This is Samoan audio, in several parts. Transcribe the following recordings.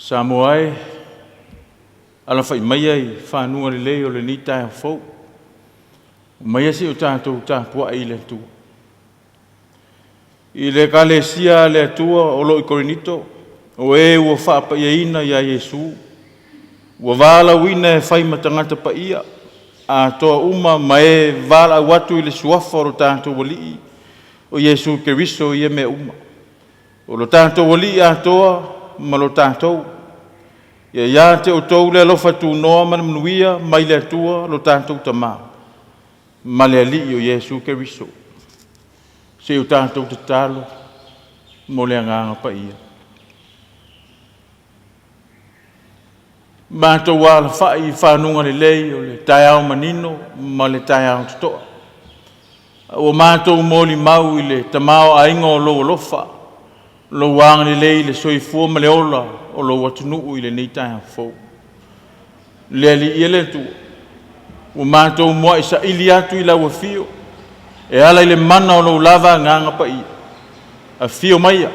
Samoa e, alafai maia i fanuga lelei o lenei taeao fou. Omaia se i o tatou tapuai i le Atua. I le Ekalesia a le Atua o lo o i Korinito, o e ua faapaiaina ia Iesu, ua valaauina e fai ma tagata paia, atoa uma ma e valaau atu i le suafa o lo tatou Alii o Iesu Keriso i ia mea uma. O lo tatou Alii atoa ma lo tatou. Ia ia te outou le alofa tunoa ma le manuia mai le Atua lo tatou Tama ma le Alii o Iesu Keriso. Se i o tatou tatalo mo le Agaga Paia. Matou alafai i fanuga lelei o le taeao manino ma le taeao totoa. Ua matou molimau i le tamaoaiga o lou alofa, lou agalelei i le soifua ma le ola o lou atunuu i lenei taeao fou. Le Alii e le Atua, ua matou muai saili atu i lau afio e ala i le mana o lou lava Agaga Paia. Afio maia,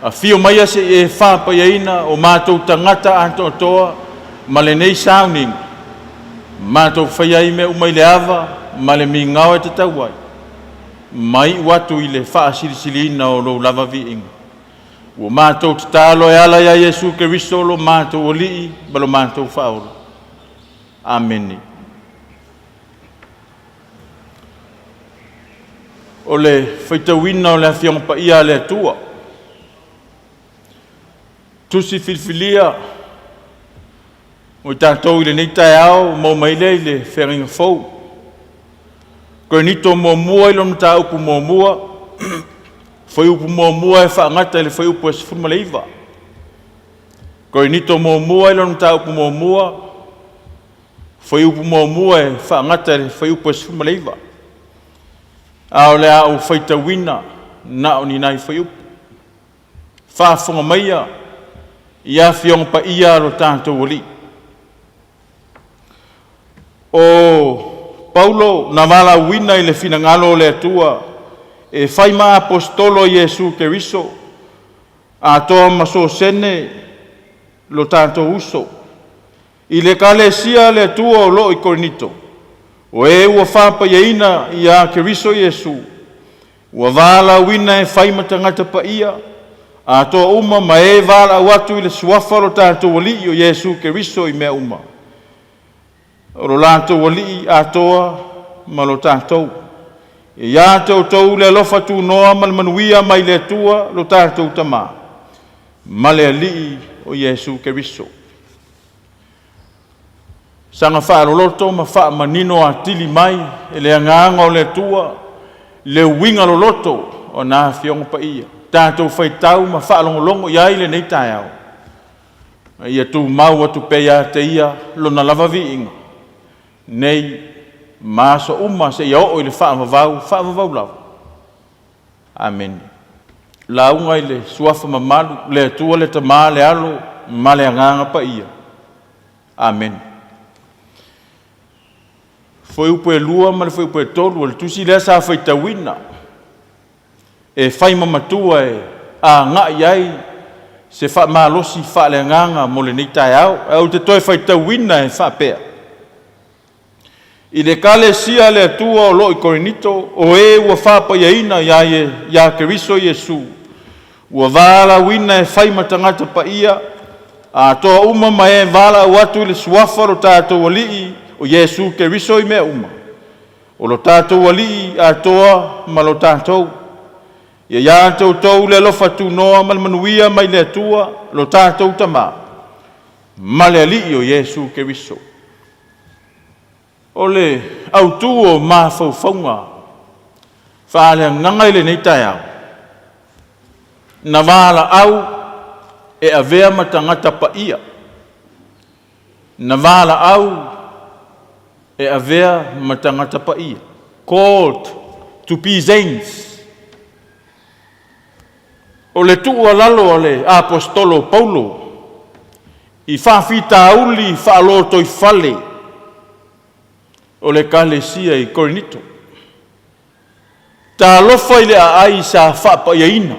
afio maia se i e faapaiaina o matou tagata atoatoa ma lenei sauniga. Matou faia ai mea uma i le ava ma le migao e tatau ai, ma iu atu i le faasilisiliina o lou lava viiga. Ua matou tatalo e ala ia Iesu Keriso lo matou Alii ma lo matou Faaola. Amene. O le faitauina o le Afioga Paia a le Atua, tusi filifilia mo i tatou i lenei taeao, maua mai lea i le Feagaiga Fou. Korinito muamua i lona mataupu muamua, fuaiupu muamua e faagata i le fuaiupu e 19. Korinito muamua i lona mataupu muamua, fuaiupu muamua e faagata i le fuaiupu e 19. A o le a ou faitauina na o ni nai fuaiupu. Faafofoga maia i Afioga Paia a lo tatou Alii. O Paulo na valaauina i le finagalo o le Atua e fai ma aposetolo o Iesu Keriso, atoa ma Sosene lo tatou uso, i le Ekalesia a le Atua o lo o i Korinito, o e ua faapaiaina ia Keriso Iesu, ua valaauina e fai ma tagata paia, atoa uma ma e valaau atu i le suafa o lo tatou Alii o Iesu Keriso i mea uma, o lo latou Alii atoa ma lo tatou. E ia te outou le alofa tunoa ma le manuia mai le Atua lo tatou Tama ma le Alii o Iesu Keriso. Saga faaloloto ma faamanino atili mai e le Agaga o le Atua le uiga loloto o na Afioga Paia, tatou faitau ma faalogologo i ai lenei taeao, a ia tumau atu pea ia te Ia Lona lava viiga, nei ma aso uma seia oo i le faavavau, faavavau lava. Amene. Lauga i le suafa mamalu, le Atua le Tama, le Alo ma le Agaga Paia. Amene. Fuaiupu 2 ma le fuaiupu 3 o le tusi lea sa faitauina e fai ma matua e agai ai se faamalosi faaleagaga mo lenei taeao. Ae ou te toe faitauina e faapea: I le Ekalesia a le Atua o lo o i Korinito, o e ua faapaiaina ia Keriso Iesu, ua valaauina e fai ma tagata paia, atoa uma ma e valaau atu i le suafa o lo tatou Alii o Iesu Keriso i mea uma, o lo tatou Alii atoa ma lo tatou. Ia ia te outou le alofa tunoa ma le manuia mai le Atua lo tatou Tama ma le Alii o Iesu Keriso. O le autu o mafaufauga faaleagaga i lenei taeao, na valaau e avea ma tagata paia, na valaau e avea ma tagata paia. Called to be saints. O le tuualalo a le Aposetolo o Paulo i faafitauli faalotoifale o le Ekalesia i Korinito. Talofa i le aai sa faapaiaina,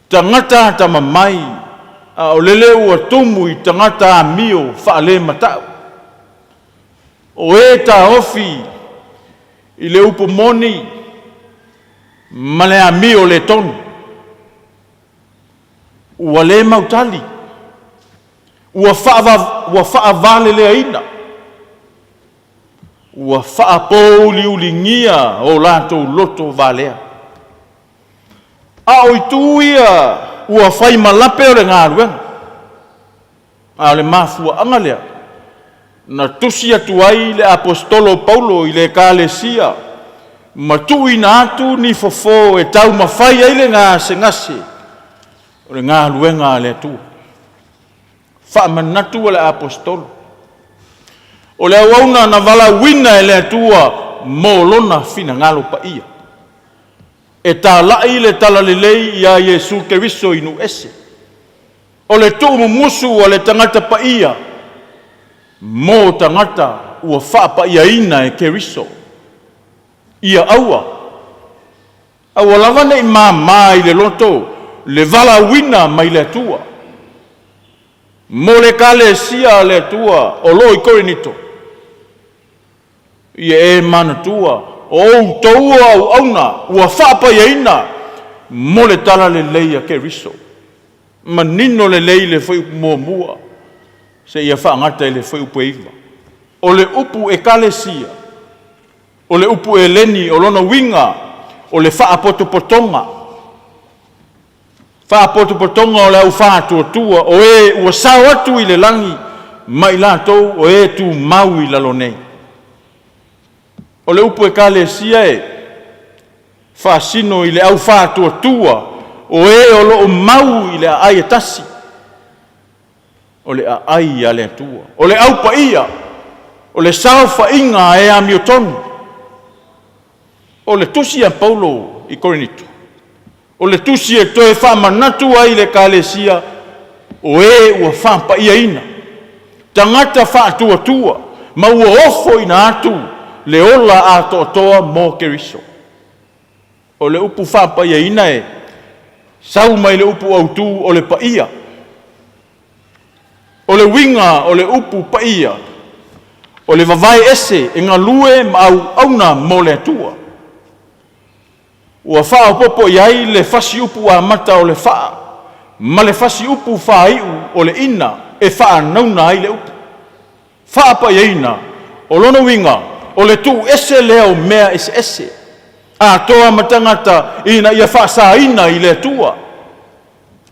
tagata atamamai, a o lele ua tumu i tagata amio faalematau. O e taofi i le upu moni ma le amio le tonu, ua le mautali, ua faavaleleaina, ua faapouliuligia o latou loto valea. A o itu ia ua fai ma lape o le galuega, a o le mafuaaga lea na tusi atu ai le Aposetolo o Paulo i le ekalesia ma tuuina atu ni fofo e taumafai ai le gasegase o le galuega a le Atua. Faamanatu a le Aposetolo, o le auauna na valaauina e le Atua mo Lona finagalo paia, e talai le talalelei ia Iesu Keriso i nuu ese. O le tuumumusu a le tagata paia mo tagata ua faapaiaina e Keriso. Ia aua, aua lava ne i mama i le loto le valaauina mai le Atua. Mo le ekalesia a le Atua o lo o i Korinito, ia e manatua, o outou o auauna ua faapaiaina mo le talalelei a Keriso. Manino lelei le fuaiupu muamua seia faagata i le fuaiupu e 9. O le upu ekalesia, o le upu eleni, o lona uiga o le faapotopotoga, faapotopotoga o le au faatuatua, o e ua sao atu i le lagi ma i latou o e tumau i lalo nei. O le upu ekalesia e faasino i le au faatuatua o e o lo o mau i le aai e tasi, o le aai a le Atua, o le au paia, o le saofaiga a e amiotonu. O le tusi a Paulo i Korinito, o le tusi e toe faamanatu ai i le ekalesia o e ua faapaiaina, tagata faatuatua, ma ua ofoina atu le ola atoatoa mo Keriso. O le upu faapaiaina e sau mai le upu autu o le paia. O le uiga o le upu paia, o le vavae ese e galue ma auauna mo le Atua. Ua faaopoopo i ai le fasiupu amata o le faa ma le fasiupu faaiu o le ina e faanauna ai le upu. Faapaiaina, o lona uiga, o le tuu ese lea o mea eseese, atoa ma tagata ina ia faasaina i le Atua.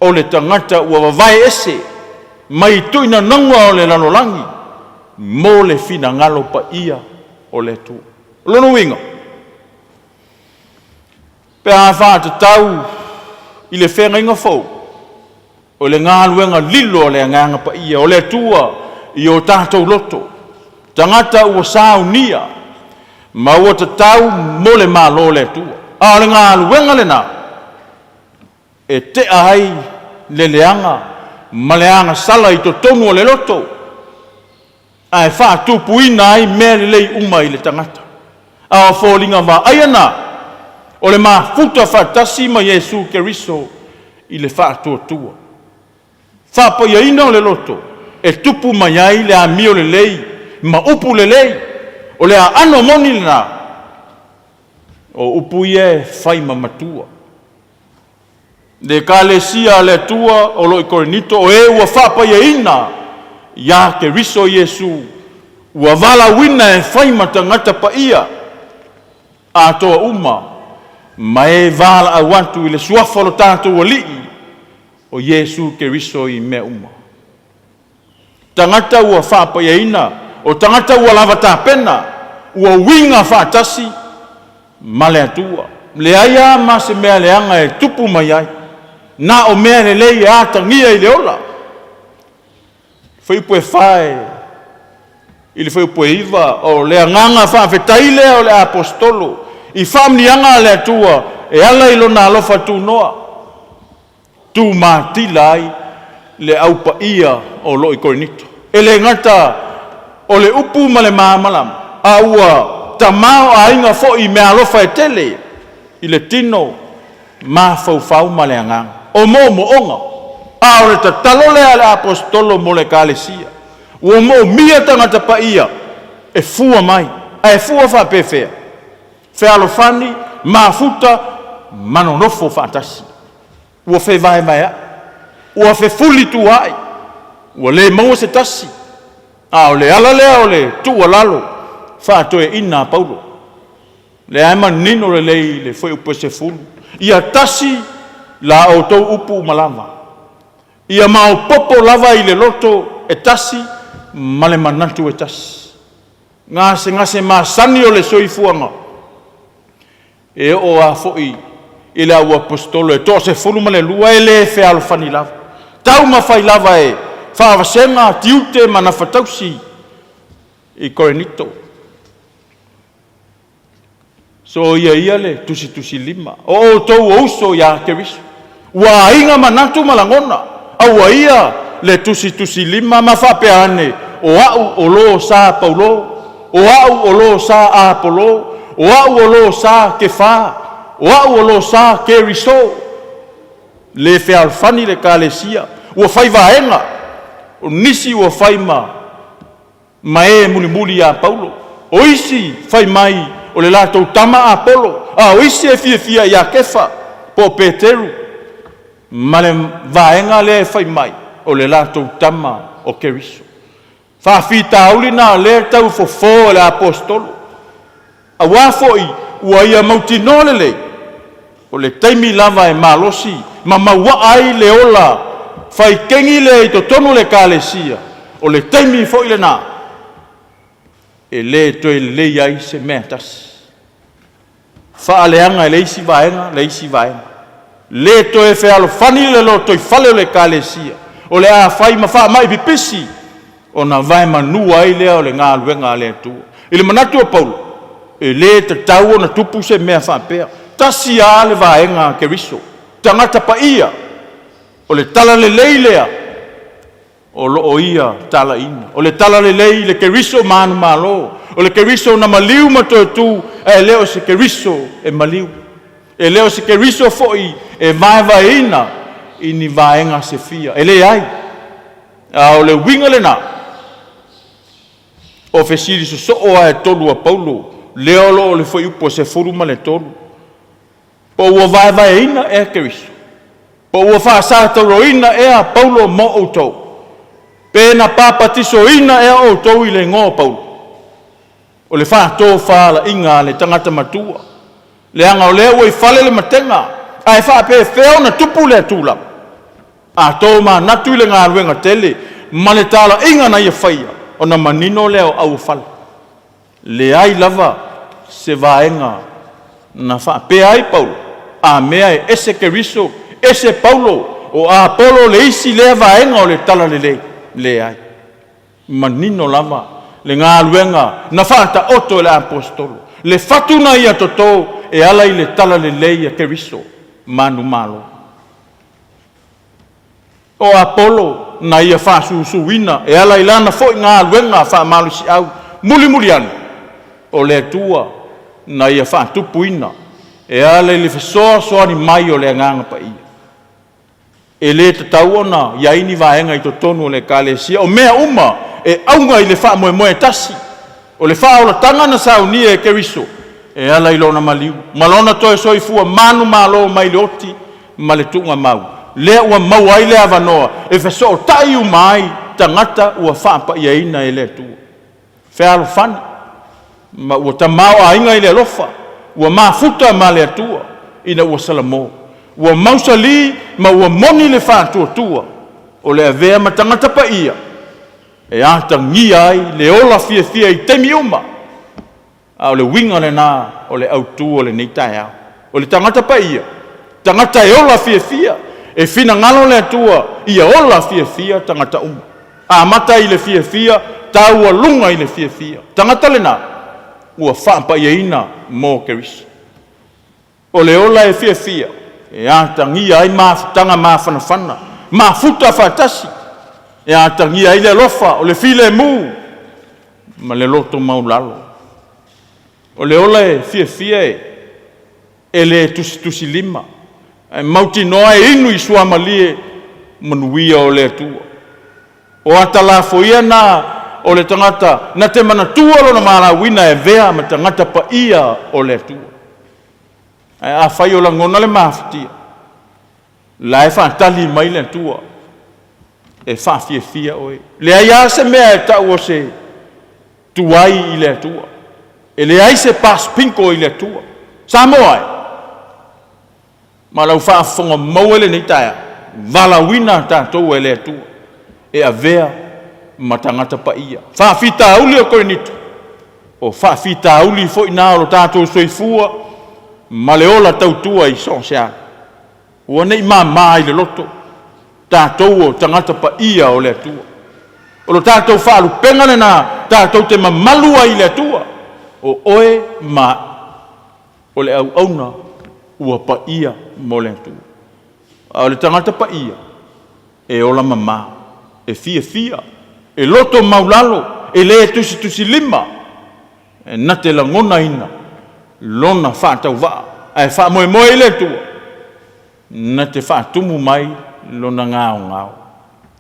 O le tagata ua vavae ese mai tuinanoga o le lalolagi mo le finagalo paia o le Atua. O lona uiga, pe a faatatau i le feagaiga fou, o le galuega lilo a le Agaga Paia o le Atua i o tatou loto, tagata ua saunia ma ua tatau mo le Malo o le Atua. A o le galuega lena e tea ai le leaga ma le agasala i totonu o le loto, ae faatupuina ai mea lelei uma i le tagata. A o foliga vaaia na o le mafuta faatasi ma Iesu Keriso i le faatuatua. Faapaiaina o le loto e tupu mai ai le amio lelei ma upu lelei. O le aano moni lena, o upu ia e fai ma matua. Le ekalesia a le Atua o lo o i Korinito, o e ua faapaiaina ia Keriso Iesu, ua valaauina e fai ma tagata paia atoa uma, ma e valaau atu i le suafa o lo tatou Alii o Iesu Keriso i mea uma. Tagata ua faapaiaina, o tagata ua lava tapena, ua uiga faatasi ma le Atua. Leai lava ma se mea leaga e tupu mai ai. Na o mea lelei e atagia i le ola. Fuaiupu 4 i le fuaiupu 9, o le agaga faafetai lea o le aposetolo i faamanuiaga a le Atua e ala i lona alofa tunoa, tumatila ai le au paia o lo o i Korinito. E le gata o le upu ma le malamalama, a ua tamaoaiga foi i meaalofa e tele i le tino, mafaufau ma le agaga. O moomooga, a o le tatalo lea a le aposetolo mo le ekalesia, ua moomia tagata paia e fua mai, ae fua faapefea? Fealofani, mafuta ma nonofo faatasi. Ua fevaevaeai, ua fefulituaai, ua le maua se tasi. A o le ala lea o le tuualalo faatoeaina a Paulo. Lea e manino lelei i le fuaiupu e 10, ia tasi la outou upu uma lava, ia maopoopo lava i le loto e tasi ma le manatu e tasi. Gasegase masani o le soifuaga, e oo lava foi i le au aposetolo e toa-12 e le fealofani lava, taumafai lava e faavasega tiute ma gafatausi i Korinito. Soia ia le tusitusilima, o outou o uso ia Keriso, ua aiga manatu ma lagona. Aua ia le tusitusilima ma faapea ane, o au o lo sa Paulo, o au o lo sa Apolo, o au o lo sa Kefa, o au o lo sa Keriso. Le fealofani le ekalesia, ua fai vaega, o nisi ua fai ma e mulimuli ia Paulo, o isi fai mai o le latou tama Apolo, a o isi e fiafia ia Kefa po o Peteru, ma le vaega lea e fai mai o le latou tama o Keriso. Faafitauli na o lea e tau fofo e le aposetolo, aua foi ua ia mautinoa lelei, o le taimi lava e malosi ma mauaa ai le ola fai kegi lea i totonu o le ekalesia, o le taimi foi lena e le toe lelei ai se mea e tasi. Faaleaga e le isi vaega le isi vaega. Le toe fealofani le lotoifale o le ekalesia, o le a fai ma faamai pipisi, ona vaemanua ai lea o le galuega a le Atua. I le manatu o Paulo, e le tatau ona tupu se mea faapea. Tasi lava le vaega a Keriso, tagata paia, o le talalelei lea o lo o ia talaiina. O le talalelei i le Keriso manumalo, o le Keriso na maliu ma toe tu, ae le o se Keriso e maliu. E le o se Keriso foi e vaevaeina i ni vaega se fia. E leai, a o le uiga lena o fesili sosoo lava e tolu a Paulo, lea o lo o i le fuaiupu e 13. Po ua vaevaeina ea Keriso? Po ua faasatauroina ea Paulo mo outou? Pe na papatisoina ea outou i le igoa o Paulo? O le faatofalaiga a le tagata matua, leaga o lea ua i fale le matega, ae faapefea ona tupu lea tulaga? A tomanatu i le galuega tele ma le talaiga na ia faia, ona manino lea o auofala. Leai lava se vaega na faapea ai Paulo, a mea e ese Keriso, ese Paulo, o Apolo le isi lea vaega o le talalelei. Leai, manino lava le galuega na faataoto e le aposetolo, le fatu na ia toto e ala i le talalelei a Keriso manumalo. O Apolo na ia faasusuina e ala i lana foi galuega faamalosiau, mulimuli ane o le Atua na ia faatupuina e ala i le fesoasoani mai o le Agaga Paia. E le tatau ona i ai ni vaega i totonu o le ekalesia, o mea uma e auga i le faamoemoe e tasi, o le faaolataga na saunia e Keriso e ala i lona maliu ma lona toe soifua manumalo mai le oti ma le tuugamau, lea ua maua ai le avanoa e fesootai uma ai tagata ua faapaiaina e le Atua. Fealofani ma ua tamaoaiga i le alofa, ua mafuta ma le Atua ina ua salamo, ua mausali ma ua moni le faatuatua o le avea ma tagata paia e atagia ai le ola fiafia i taimi uma. A o le uiga lena o le autu o lenei taeao. O le tagata paia, tagata e ola fiafia, E finagalo le Atua ia ola fiafia tagata uma. Amata i le fiafia, taualuga i le fiafia. Tagata lena ua faapaiaina mo Keriso. O le ola e fiafia, e atagia ai mafutaga mafanafana, mafuta faatasi, e atagia ai le alofa, o le filemu ma le loto maualalo. O le ola e fiafia e le tusitusilima, ae mautinoa e inu i suamalie manuia o le Atua. O ata lafoia na o le tagata na te manatua lona valaauina e avea ma tagata paia o le Atua. Ae afai o lagona le mafatia, la e faatali mai le Atua e faafiafia oe. E leai lava se mea e tau o se tuai i le Atua. E leai se paspingo i le Atua. Samoa e, ma lau faafofoga maua i lenei taeao, valaauina tatou e le Atua e avea ma tagata paia. Faafitauli o Korinito, o faafitauli foi na o lo tatou soifua ma le ola tautua i so o se ala. Ua ne i mama i le loto, tatou o tagata paia o le Atua. O lo tatou faalupega lena tatou te mamalu ai i le Atua, o oe ma au, o le auauna ua paia mo le Atua. A o le tagata paia, e ola mama, e fiafia, e loto maualalo, e le tusitusilima, e na te lagonaina lona faatauvaa, ae faamoemoe i le Atua na te faatumu mai lona gaogao.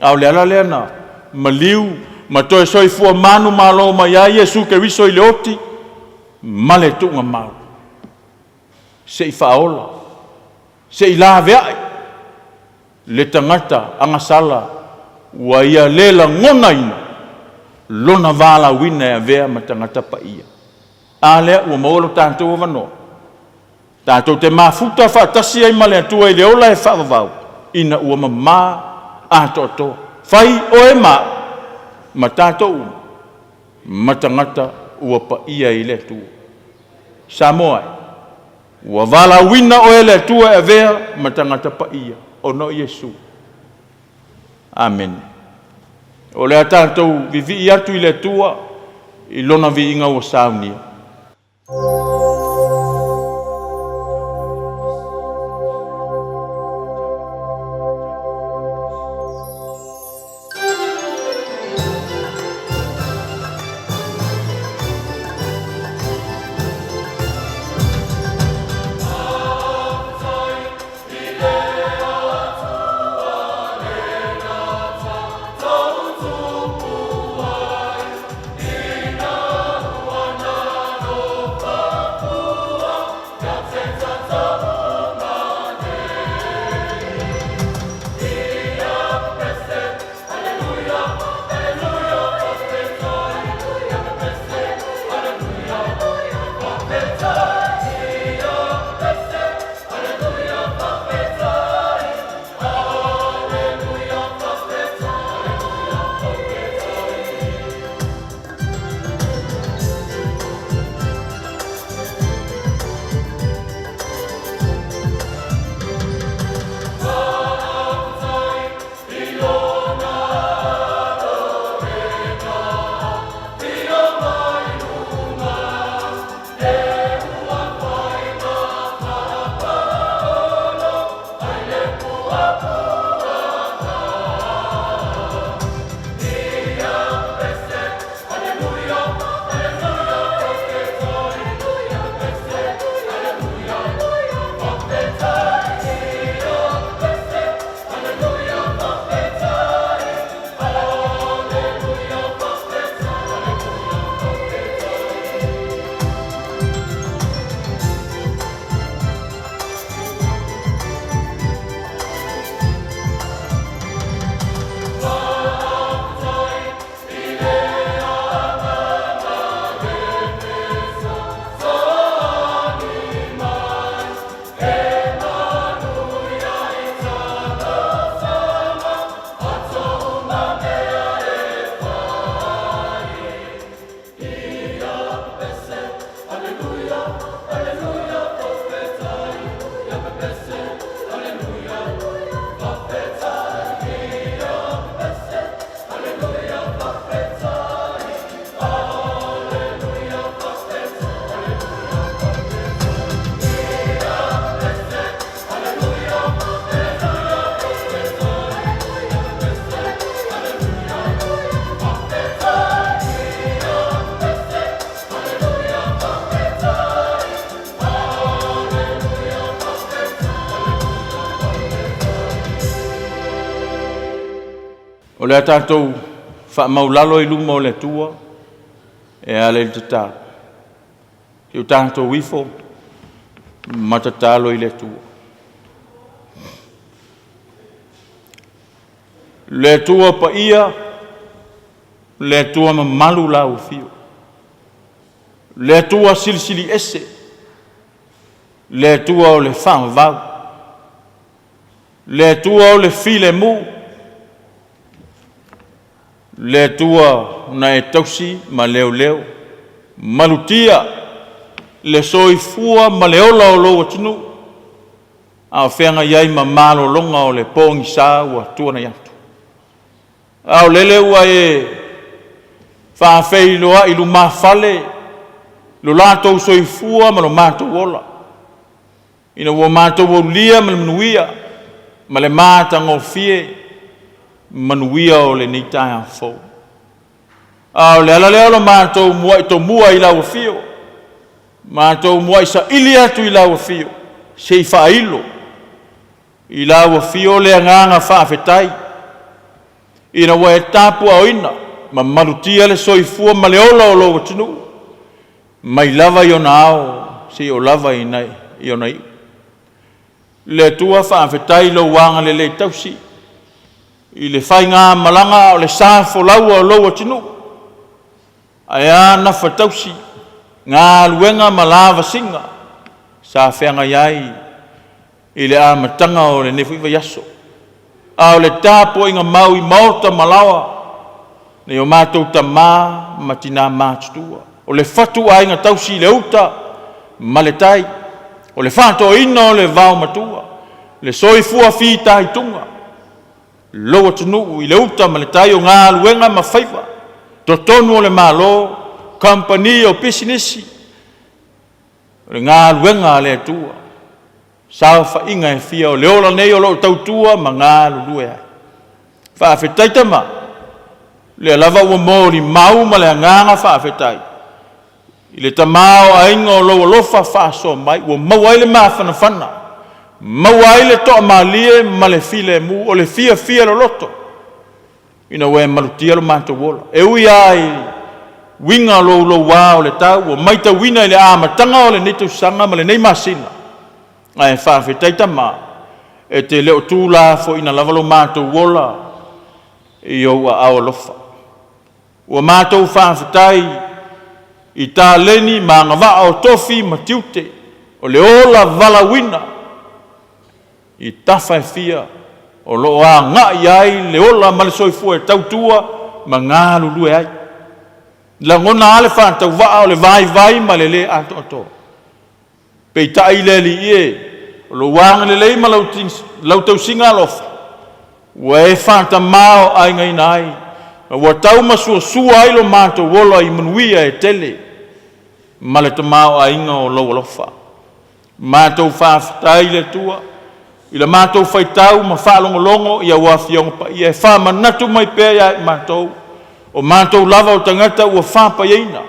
A o le ala lea na maliu ma toe soifua manumalo mai ai Iesu Keriso i le oti ma le tuugamau, se i faaola, se i laveai le tagata agasala ua ia le lagonaina lona valaauina e avea ma tagata paia. A lea ua maua lo tatou avanoa, tatou te mafuta faatasi ai ma le Atua i le ola e faavavau, ina ua mama atoatoa. Fai oe ma au ma tatou uma ma tagata ua paia i le Atua. Samoa e, ua valaauina oe e le Atua e avea ma tagata paia ona o Iesu. Amene. O le a tatou vivii atu i le Atua i Lona viiga ua saunia. O le a tatou faamaulalo i luma o le Atua e ala i le tatalo. Se i o tatou ifo ma tatalo i le Atua. Le Atua paia, le Atua mamalu lau afio, le Atua silisili ese, le Atua o le faavavau, le Atua o le filemu, le Atua na e tausi ma leoleo, malutia le soifua ma le ola o lou atunuu, a o feagai ai ma malologa o le pogisa ua tuanai atu. A o lele ua e faafeiloai lumafale lo latou soifua ma lo matou ola, ina ua matou aulia ma le manuia ma le matagofie manuia o lenei taeao fou. A o le ala lea o lo matou muai tomua i lau afio, matou muai saili atu i lau afio, se i faailo i lau afio le agaga faafetai, ina ua e tapuaaoina ma malutia le soifua ma le ola o lou atunuu, mai lava i ona ao seia oo lava i ona iu. Le Atua faafetai i lou agalelei tausi i le faigamalaga a o le sa folau o lou atunuu, ae a nafa tausi, galuega ma lavasiga sa feagai ai i le amataga o lenei foi vaiaso, a o le tapuaiga mau i maota ma laoa nai o matou tama ma tina matutua, o le fatuaiga tausi i le uta ma le tai, o le faatoaina o le vaomatua, le soifua fitaituga lou atunuu i le uta ma le tai, o galuega ma faiva, totonu o le Malo, kamupani o pisinisi, o le galuega a le Atua, saofaiga e fia o le ola nei o lo o tautua ma galulue ai. Faafetai Tama, o lea lava ua molimau ma le agaga faafetai i le tamaoaiga o lou alofa faasoa mai, ua maua ai le mafanafana, maua ai le toamalie ma le filemu, o le fiafia loloto ina ua e malutia lo matou ola. E ui lava i uiga louloua o le tau ua matauina i le amataga o lenei tausaga ma lenei masina, ae faafetai Tama, e te le o tuulafoaiina lava lo matou ola i ou aao alofa. Ua matou faafetai i taleni ma agavaa o tofi ma tiute, o le ola valaauina i tafa e fia o lo o agai ai le ola ma le soifua e tautua ma galulue ai. Lagona lava le faatauvaa o le vaivai ma le lē atoatoa. Peitai le Alii e, o lou agalelei ma lau tausiga alofa ua e faatamāo'aigaina ai, ma ua taumasuasua ai lo matou ola i manuia e tele ma le tamaoaiga o lou alofa. Matou faafetai i le Atua i la matou faitau ma faalogologo i au Afioga Paia e faamanatu mai pea ia i matou, o matou lava o tagata ua faapaiaina,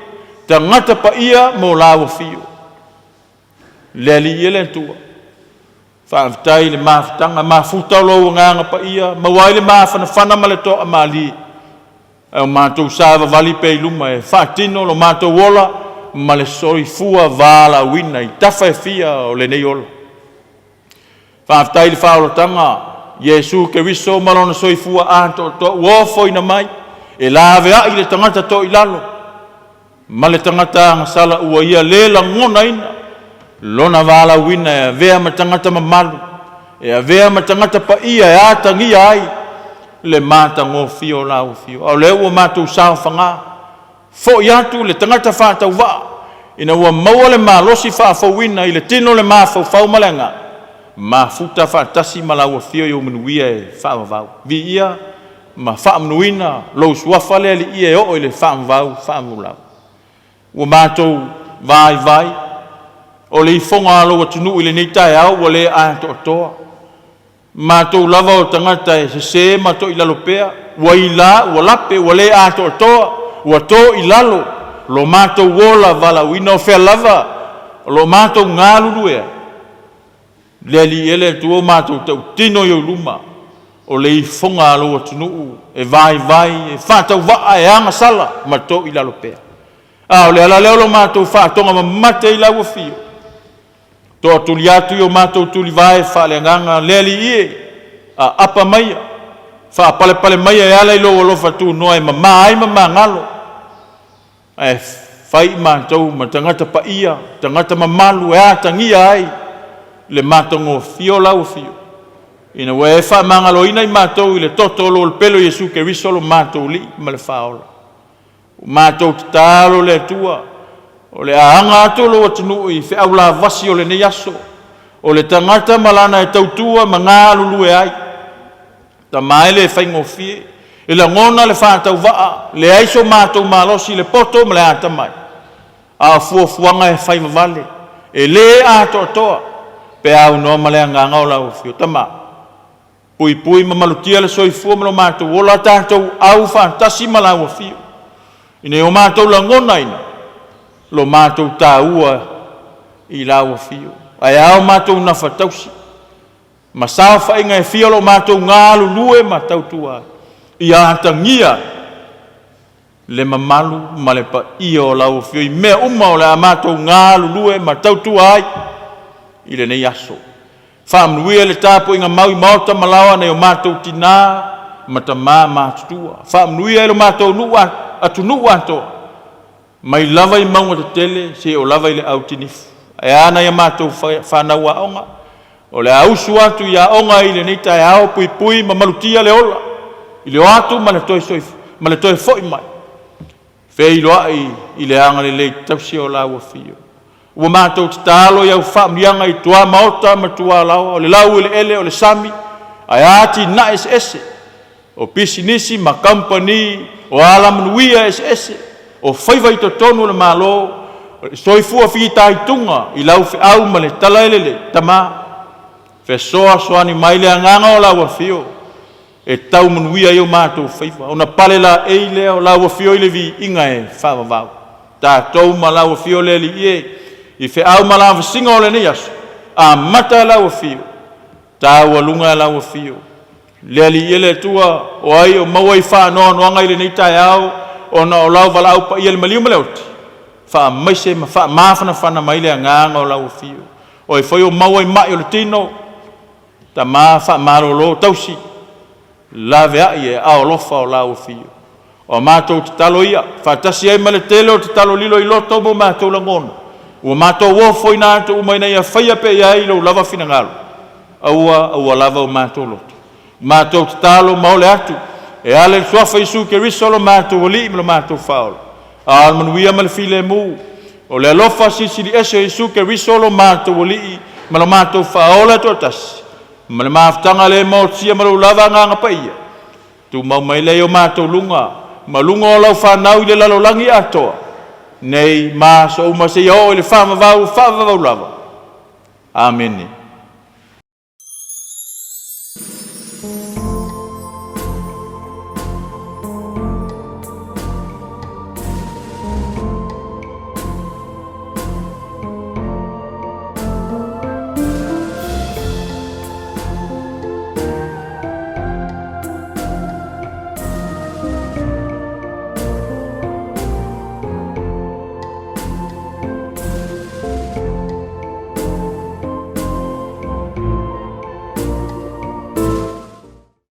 tagata paia mo lau afio. Le Alii e le Atua, faafetai i le mafutaga, mafuta o lou Agaga Paia, maua ai le mafanafana ma le toamalie, ae o matou savavali pea i luma e faatino lo matou ola ma le soifua valaauina i tafa e fia o lenei ola. Faafetai i le faaolataga Iesu Keriso ma lona soifua atoatoa ua ofoina mai e laveai le tagata toilalo ma le tagata agasala ua ia le lagonaina lona valaauina e avea ma tagata mamalu, e avea ma tagata paia e atagia ai le matagofie o lau afio. A o lea ua matou saofaga, foi atu le tagata faatauvaa ina ua maua le malosi faafouina i le tino, le mafaufau ma le agaga, mafuta faatasi ma lau afio i ou manuia e faavavau. Viia ma faamanuina lou suafa le Alii e oo i le faavavau faavavau. Ua matou vaivai, o le ifoga a lou atunuu i lenei taeao ua le atoatoa. Matou lava o tagata e sese ma toilalo pea, ua ilā ua lape, ua le atoatoa, ua to i lalo lo matou ola valaauina, o fea lava o lo o matou galulue ai. Le Alii e le Atua, ua matou tautino i ou luma. O le ifoga a lou atunuu e vaivai, e faatauvaa, e agasala ma toilalo pea. A o le ala lea o lo matou faatoga mamate i lau afio, toatuli atu i o matou tulivae faaleagaga, le Alii e, aapa maia, faapalepale maia e ala i lou alofa tunoa e mama ai ma magalo, ae fai i matou ma tagata paia, tagata mamalu e atagia ai le matagofie o lau afio, ina ua e faamagaloina i matou i le toto o lou Pele o Iesu Keriso lo matou Alii ma le Faaola. Ua matou tatalo le Atua, o le a aga atu lou atunuu i feau lavasi o lenei aso, o le tagata ma lana e tautua ma galulue ai. Tama e le faigofie, e lagona le faatauvaa, leai so matou malosi i le poto ma le atamai, a o fuafuaga e fai vavale, e le atoatoa pe a aunoa ma le agaga o lau Afioga. Tama, puipui ma malutia le soifua ma lo matou ola, tatou au faatasi ma lau Afio, ina ia o matou lagonaina lo matou taua i lau Afio, ae a matou gafatausi ma saofaiga e fia o lo matou galulue ma tautua ai, ia atagia le mamalu ma le paia o lau Afio i mea uma o le a matou galulue ma tautua ai i lenei aso. Faamanuia le tapuaiga mau i maota ma laoa a nai o matou tina ma tama matutua. Faamanuia i lo matou nuu atunuu atoa, mai lava i mauga tetele seia oo lava i le autinifu. Ae a nai a matou fanau aoga, o le a usu atu i aoga i lenei taeao, puipui ma malutia le ola i le o atu ma le toe soif ma le toe foi mai, feiloai i le agalelei tausi o lau Afio. Ua matou tatalo i au faamanuiaga i tuamaota ma tualaoa, o le laueleele o le sami, ae a atinae eseese, o pisinisi ma kamupani, o alamanuia eseese, o faiva i totonu o le Malo, o le soifua fitaituga i lau feau ma le tala e lelei. Tama, fesoasoani mai le agaga o lau Afio e tau manuia ai o matou faiva, ona palelaei lea o lau Afio i le viiga e faavavau. Tatou ma lau Afio le Alii e, i feau ma lavasiga o lenei aso, amata e lau Afio, taualuga e lau Afio. Le Alii e le Atua, o ai o maua i faanoanoaga i lenei taeao ona o lau valaau paia i le maliu ma le oti, faamaise ma faamafanafana mai le agaga o lau Afio. O ai foi o maua i mai o le tino, Tama faamalolo tausi, laveai e aao alofa o lau Afio. O a matou tatalo ia, faatasi ai ma le tele o tatalo lilo i loto ma o matou lagona, ua matou ofoina atu uma ina ia faia pea i ai lou lava finagalo, aua aua lava o matou loto. Matou tatalo ma ole atu, e ala i le Suafa o Iesu Keriso lo matou Alii ma lo matou Faaola, a o le manuia ma le filemu, o le alofa silisili ese o Iesu Keriso lo matou Alii ma lo matou Faaola e toatasi, ma le mafutaga le maotia ma lou lava Agaga Paia, tumau mai lea i o matou luga, ma luga o lau fanau i le lalolagi atoa, nei ma aso uma seia oo i le faavavau faavavau lava. Amene.